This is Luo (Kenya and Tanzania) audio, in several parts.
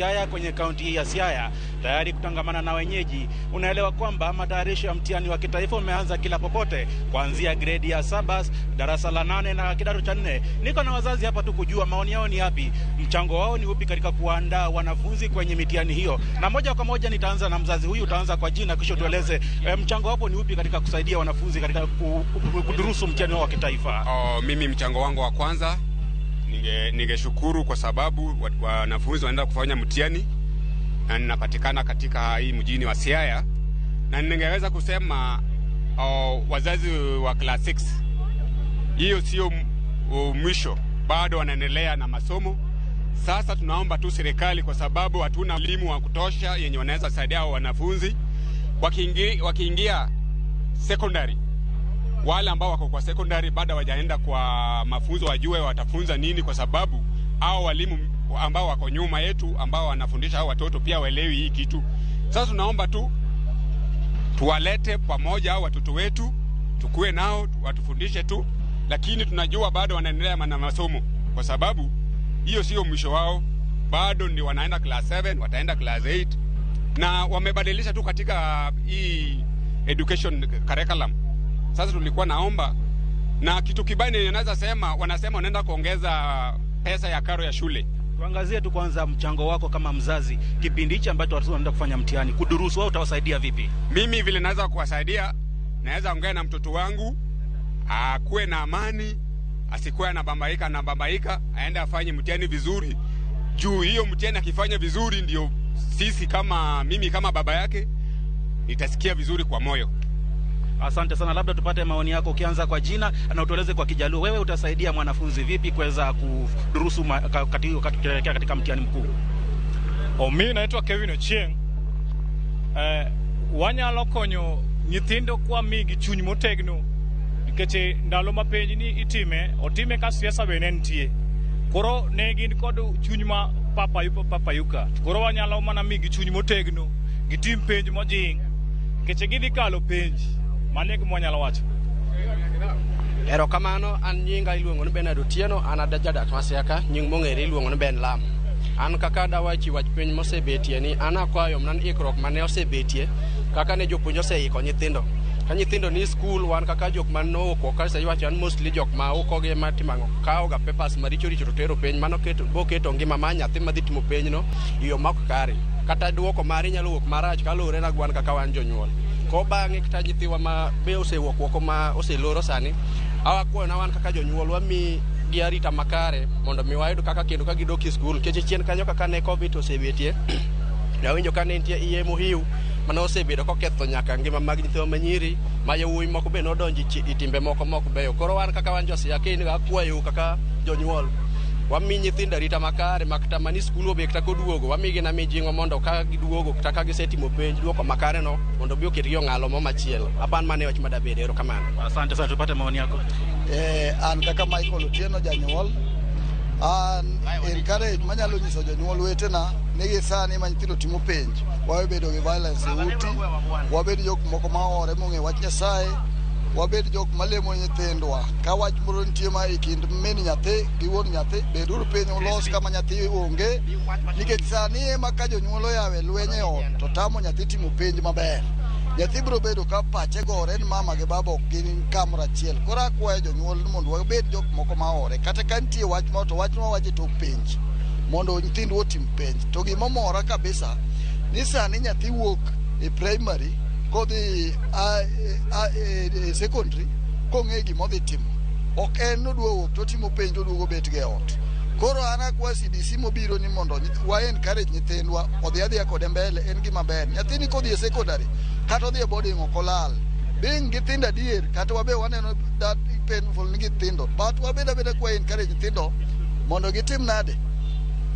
Siaya kwenye kaunti hii ya Siaya tayari kutangamana na wenyeji. Unaelewa kwamba matayarisho ya mtihani wa kitaifa umeanza kila popote, kuanzia gredi ya 7, darasa la 8 na kidato cha 4. Niko na wazazi hapa tu kujua maoni yao ni yapi, mchango wao ni upi katika kuandaa wanafunzi kwenye mitihani hiyo. Na moja kwa moja nitaanza na mzazi huyu, utaanza kwa jina kisha tueleze mchango wako ni upi katika kusaidia wanafunzi katika kudurusu mtihani wao wa kitaifa. Oh, mimi mchango wangu wa kwanza ningeshukuru kwa sababu wanafunzi wanaenda kufanya mtihani na ninapatikana katika hii mjini wa Siaya, na ningeweza kusema wazazi wa class 6 hiyo sio mwisho, bado wanaendelea na masomo. Sasa tunaomba tu serikali, kwa sababu hatuna elimu wa kutosha yenye wanaweza saidia wanafunzi wakiingia secondary. Wale ambao wako kwa secondary bado hawajaenda kwa mafunzo, wajue watafunza nini, kwa sababu hao walimu ambao wako nyuma yetu ambao wanafundisha hao watoto pia waelewi hii kitu. Sasa tunaomba tu tuwalete pamoja hao watoto wetu, tukue nao watufundishe tu, lakini tunajua bado wanaendelea na masomo, kwa sababu hiyo sio mwisho wao, bado ni wanaenda class 7, wataenda class 8, na wamebadilisha tu katika hii education curriculum. Sasa tulikuwa naomba, na kitu kibaya ninaweza sema, wanasema wanaenda kuongeza pesa ya karo ya shule. Tuangazie tu kwanza mchango wako kama mzazi kipindi hichi ambacho watoto wanaenda kufanya mtihani, kudurusu, wao utawasaidia vipi? Mimi vile naweza kuwasaidia, naweza ongea na mtoto wangu akuwe na amani, asikuwe anabambaika, aende afanye mtihani vizuri. Juu hiyo mtihani akifanya vizuri, ndio sisi kama mimi kama baba yake nitasikia vizuri kwa moyo. Asante sana, labda tupate maoni yako ukianza kwa jina na utueleze kwa Kijaluo, wewe utasaidia mwanafunzi vipi kuweza kudurusu kuelekea katika mtihani mkuu? Mimi naitwa Kevin Ochieng. Wanyalo konyo nyithindo kwa migi chuny motegno, nikech ndalo ma penj ni itime, otime ka siasa be ne nitie. Koro ne gin kod chuny ma papayuka. Koro wanyalo mana migi chuny motegno, gitim penj mojing', nikech gidhi kalo penj. Mano e gima wanyalo wacho. Erokamano, an nyinga iluongo ni Bernard Otieno, an jadak ma Siaya, nying mong'ere iluongo ni Ben Lam. An kaka dawachi wach penj mosebetie ni an akwayo mana ikruok mane osebetie kaka ne jopuonj oseiko nyithindo. Ka nyithindo ni skul, wan kaka jok man nooko ka iwacho an mostly jok ma okogi ema timo ang'o, kawo ga papers maricho richo to tero penj, mano boketo ngima mar nyathi madhi timo penj no e yo ma ok kare. Kata duoko mare nyalo wuok marach kaluwore na wan kaka wan jonyuol. Ko bang'e kata nyithiwa ma be osewuok oko ma oseloro sani, awakwayo na wan kaka jonyuol wami gi arita makare mondo mi wayud kaka kendo ka gidok e skul. Nikech chien kanyo kaka ne Covid osebetie, nawinjo ka ne nitie iye mohiu mane osebedo koketho nyaka ngima mag nyithiwa manyiri, ma yawuoyi moko be nodonjo e timbe moko mok beyo. Koro wan kaka wan jo Siaya akwayou kaka jonyuol, wami nyithindo arita makare ma kata mani skul obe kata koduogo wamigi na mijing'o mondo ka giduogo kata ka gisetimo penj duoko makare no mondo obi oketgi ong'alo mo machielo. Apan mano e wach madabede. Erokamano. Asante sana, tupate maoni yako. An kaka Michael Otieno janyuol, an encourage manyalo nyiso jonyuol wetena ni gi sani ma nyithindo timo penj, wawe bedo gi violence e uti, wabed jok moko mahore mong'e wach Nyasaye, wabed jok malemo nyithindwa. Ka wach moro nitie ma e kind min nyathi gi wuon nyathi, beduru piny ulos kama nyathi onge, nikech sani ema ka jonyuol oyawe lweny e ot to tamo nyathi timo penj maber. Nyathi biro bedo ka pache gore ni mama gi baba ok gin kamoro achiel. Koro akwayo jonyuol ni mondo wabed jok moko mahore. Kata ka nitie wach moro to wachno wawacho e tok penj mondo nyithindwa otim penj. To gimomora kabisa ni sani nyathi wuok e primary kodhi e secondary kong'e gimodhi timo. Ok en nodwa wuok totimo penj toduogo bet go e ot. Koro an akwa CBC mobiro ni mondo wa encourage nyithindwa odhi adhiya kode mbele, en gima ber. Nyathini kodhi e secondary kata odhi e boarding ok olal. Being nyithindo adier kata wabe waneno that painful ni nyithindo, but wabed abeda kwa encourage nyithindo mondo gitim nade?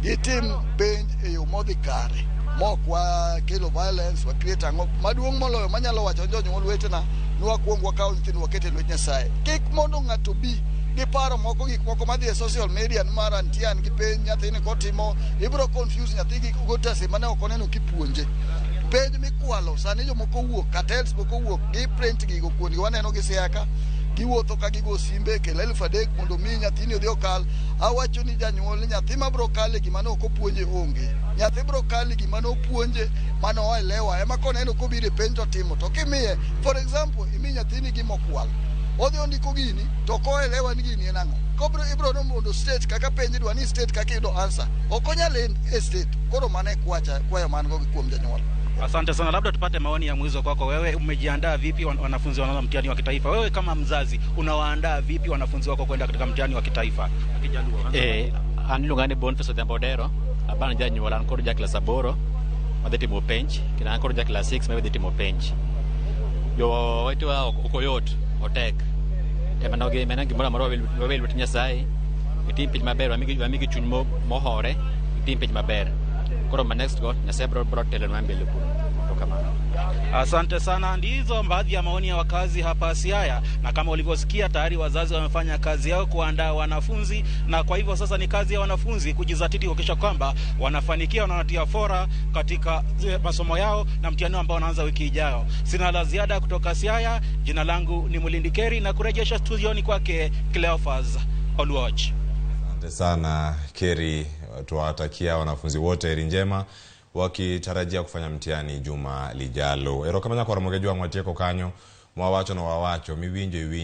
Gitim penj e yo modhi kare mok wakelo violence, wa create ang'o. Maduong' moloyo manyalo wacho ne jonyuol wetena ni wakuong wakaw nyithindo waket e lwet Nyasaye. Kik mondo ng'ato bi gi paro moko, gik moko madhi e social media ni mara nitie an gi penj nyathini kotimo, ibiro confuse nyathi gi gotase mane ok oneno kipuonje. Penj mikwalo sani jomoko wuok, cartels moko wuok gi print gigo kuondgi waneno gi Siaya ka. Giwuotho ka gigo simbe, kel 3,000 mondo mi nyathini odhi okal. Awacho ni janyuol ni nyathi mabiro kale gima ne ok opuonje onge. Nyathi biro kale gima ne opuonje mane oelewa ema koneno kobiro e penj to timo. To kimiye, for example, imi nyathini gima okwal. Odhi ondiko gini to ok oelewa ni gini en ang'o. Kobiro ibiro no mondo state kaka penj idwa ni state kaka iyudo answer. Ok onyal e state. Koro mano e kwayo man go kuom janyuol. Asante sana, labda tupate maoni ya mwizo kwako. Wewe umejiandaa vipi wanafunzi wanaanza mtihani wa kitaifa? Wewe kama mzazi unawaandaa vipi wanafunzi wako kwenda katika mtihani wa kitaifa? Kijaluo. An iluonga ni Boniface Odhiambo Odero, abana janyuol, an kod ja klas 8 madhi timo penj, kendo an kod ja klas 6 madhi timo penj. Jowetewa ok oyot, otek. Temano gi mano gimoro amora wawe lwet Nyasaye, itim penj maber, wamigi chuny mohore, itim penj maber. Koro ma next go Nyasaye biro telonwa mbele kuno. Erokamano. Asante sana. Ndizo baadhi ya maoni ya wakazi hapa Siaya, na kama ulivyosikia tayari wazazi wamefanya kazi yao kuandaa wanafunzi, na kwa hivyo sasa ni kazi ya wanafunzi kujizatiti kuhakikisha kwamba wanafanikiwa na wanatia fora katika masomo yao na mtihani ambao wanaanza wiki ijayo. Sina la ziada kutoka Siaya. Jina langu ni Mulindi Keri na kurejesha studioni kwake Cleophas Oluoch. Asante sana Keri, tuwatakia wanafunzi wote heri njema wakitarajia kufanya mtihani juma lijalo. Erokamano kwar moge jwang' watieko kanyo, mwawacho no wawacho, miwinjo iwinjo.